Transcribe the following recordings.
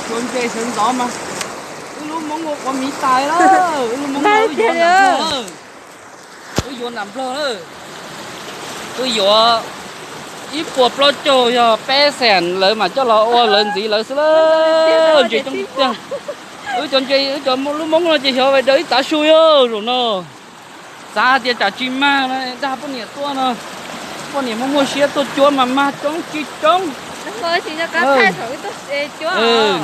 Xyov ntse sawv ntxov mas wb lub Hmoob ua quav miv tas lawm, wb lub Hmoob no wb yuav nram Nplog lawm. Wb yuav nram Nplog lawm. Wb yuav ib puas plaub caug yog peb xees lawv mam coj los ua lawv ntxiv lawv xwb lawm. Ntse coob tiag tiag. Wb cov ntse, wb cov lub Hmoob no ces xyov vas daws ib tav su yog zaum no. Xav tias tsam tsis mag no dag poj niam tuaj no, poj niam muaj muaj siab tuaj cuab mas mag coob tsis coob.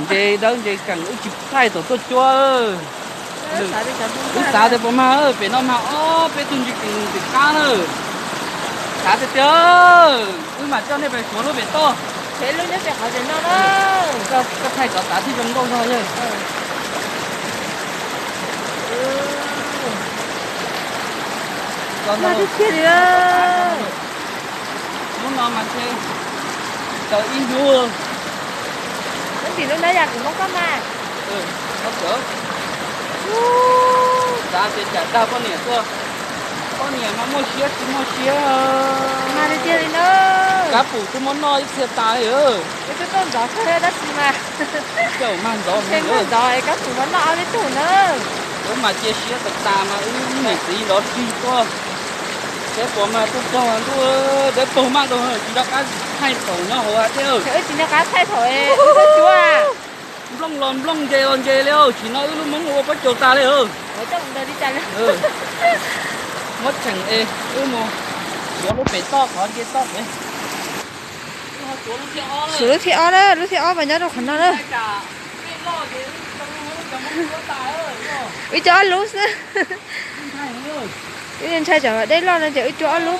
Ntse dawb ntse keem wb tsis thaij thaum tuaj cuab. Wb xav tias puas mag, pem no mag ob peb tug ntse keem ntxim qab na. Xav tiag tiag, wb mam coj nej pem suav lub pem toj. Koj thaij cov tav thiaj zoo nkauj zog yawg. Lub no mas ntshe tau ib hnub. Lub ntim lub nab yas kuv muab koj mas. Xav tias tsam dag poj niam tuaj, poj niam mas muaj siab tsis muaj siab. Kab pum twb muab noj ib txhia tas li. Tab sis mas mag ntxov, kab pum muab noj ob peb tug na. Wb mas cia siab tas tas mas wb niam txiv nrov rig tuaj. Saib puas mag tuaj txog ntuj, dawb paug maj rau tsis nco qab thaij thaum nyob hauv thiab. Wb tsis nco qab thaij thaum wb tuaj cuab. Nplooj los nplooj, ntses los ntses li, tsim no wb lub Hmoob ua pob caus tas li. Muab tseem es wb mus yuav lub pem toj qhov nce toj pem. Xus lub thib ob na, lub thib ob mas nyob rau qhov no na. Wb cov ob lub xwb. Wb ntshai tsam dej loj no ces wb cuab ob lub.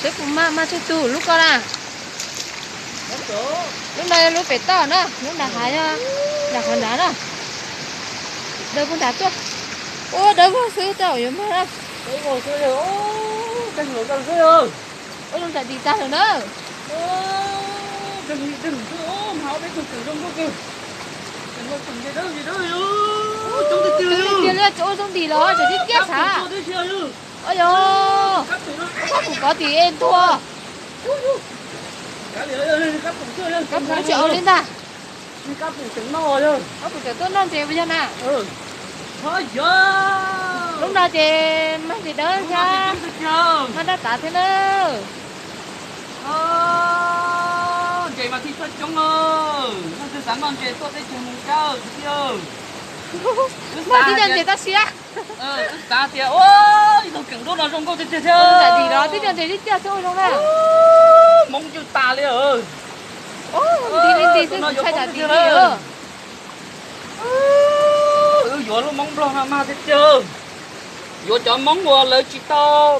Saib puas mag, mag tej tug lub ko na. Lub no yog lub pem toj na, lub nram hav yog nram qhov nrad na. Dawb puag nrad tuaj. Ua dawb vog xwb tej zaum yuav mag na. Ua zoo ntsais dim tag lawm na. Tiag li, ua zoo ntim los tseem tib kiag sav. Yog kab pum kov tim ntua. Kab pum tsis au li ntag. Kab pum tseem tuaj noj ntses puas yog na? Lub no ces mag ntses dawb thiab, mag daj tav thiab na. Ntses mas thiaj tuaj coob, leej twg xav noj ntses tuaj teb chaws Moos Kab kwv tij. Mag tib co ntses tab sis. Wb xav tias ua ib tug keem lub no zoo nkauj tiag tiag thiab. Ntses tib co ntses tib co thiab ua zoo na. Hmoob ncwj tas li. Nti li nti xwb, ntshai tsam tim li. Wb yuav lub Hmoob Nplog no mag tiag tiag. Yuav cov Hmoob uas lawv tsis tau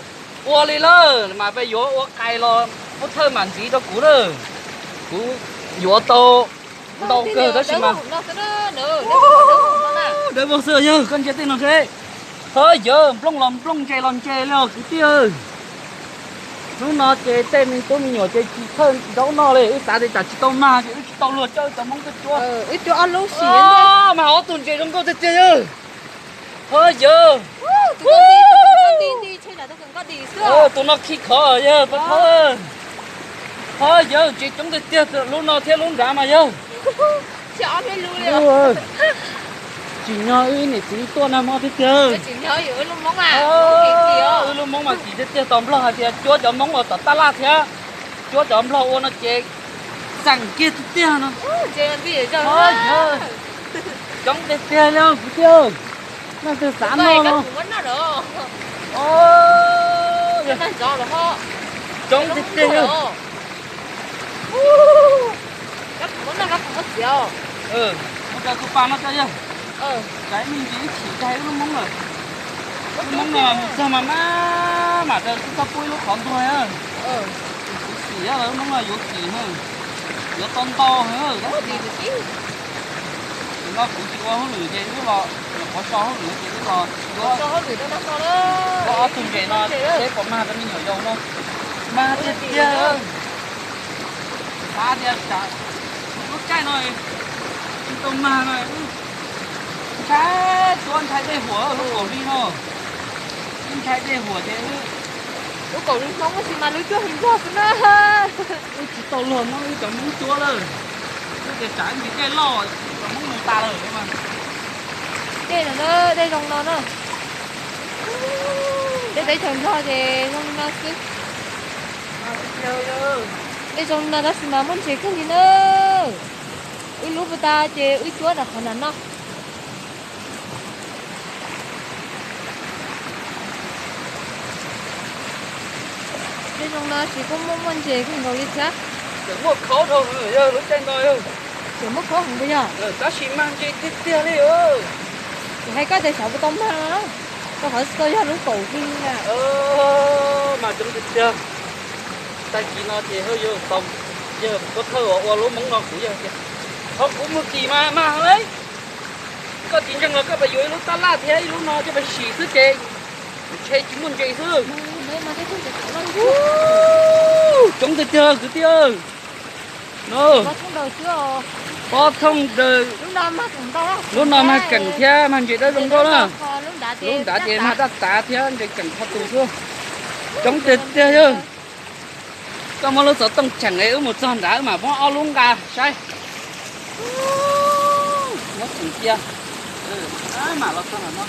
ua li lawm mas peb yuav ua qais los pub thawj mam ntxiv rau kuv lawm. Kuv yuav tau ntau kawg tab sis mas dawb vog xwb yawg, koj ntsia tej no seb. Hawb yawg, nplooj los nplooj, ntses los ntses li os kwv tij. Hnub no ces tej me tub me nyuam ces tsis txhawj zaub noj li, wb xav tias tsam tsis tau mag ces wb tsis tau luag coj wb cov Hmoob tuaj cuab. Wb cuab ob lub sim, mag ob tug ntses zoo nkauj tiag tiag yawg. Hawb yawg, tus no khib khov yawg, pab thawb. Hawb yawg, ntses coob tiag tiag lub no thiab lub nrad mas yawg. Tsim nyog wb niam txiv tuaj nag hmo tiag tiag. Wb lub Hmoob mas kim tiag tiag, tos Nplog hais tias cuab cov Hmoob uas tom tab laj thiab cuab cov Nplog ua no ces xeem kiag tiag tiag no. Coob tiag tiag li kwv tij, leej twg xav noj no. Coob tiag tiag. Mus rau tus pas no yawg. Tsam me ntsis ib chim cai wb lub Hmoob lawm. Lub Hmoob no mus txog mas maj mam rau wb txhob pub ib lub qhov ntuag. Kuv xim lub Hmoob no yuav kim, yuav tau ntau. Tam no kuv tsis ua hauj lwm ces wb los, nyuam qhuav so hauj lwm ces wb los yuav ob tug ntses no seb puas mag rau me nyuam yaus no. Mag tiag tiag. Xav tias tsam lub caij no tsis tau mag no, ntshai tuab ntshai dej huam lub kaum hli no. Ib ntshai dej huam ces lub kaum hli Hmoob tab sis mas lub cuaj hli Nplog xwb na. Wb tsis Tau luag muab wb cov Hmoob cuab lawm, wb tias tsam ntsis dej loj, cov Hmoob mus tas lawm mas. Dej no na, dej zoo no na. Dej teb chaws Nplog ces zoo li no xwb. Dej zoo li no tab sis mas muaj ntses kawg li na. Wb lub puas tas ces wb cuab nram qhov nram no. Dej zoo no tab sis kuj muaj muaj ntses kawg nkaus li thiab. Tseem muaj khaub dhau yog lub caij no yog. Tseem muaj khaub heev tiag yog. Tab sis mag ntses tiag tiag li. Kuv hais koj tias xyov puas tau mag no, rau qhov tsis tau yog lub kaum hli na. Mas coob tiag tiag. Tag kis no ces yawg tau, yawg pov thawj uas ua lub Hmoob no kuv yawg tias, qhov kuv mus tim mas mag heev li. Koj tsis ntseeg los koj pab yuav ib lub tab laj thiab ib lub no coj pab sim xwb ces ntshe tsis muaj ntses xwb. Coob tiag tiag kwv tij. No, pob thooj daws. Lub no mag keem thiab mag ntses dawb zoo nkauj na. Lub nrad ces mag daj tav thiab ntses keem qhov tus xwb. Coob tiag tiag yawg. Koj muab lub xov tooj tseem es wb mus txog nrad wb mam muab ob lub nqa saib. Muab tseem cia. Mam los txog no.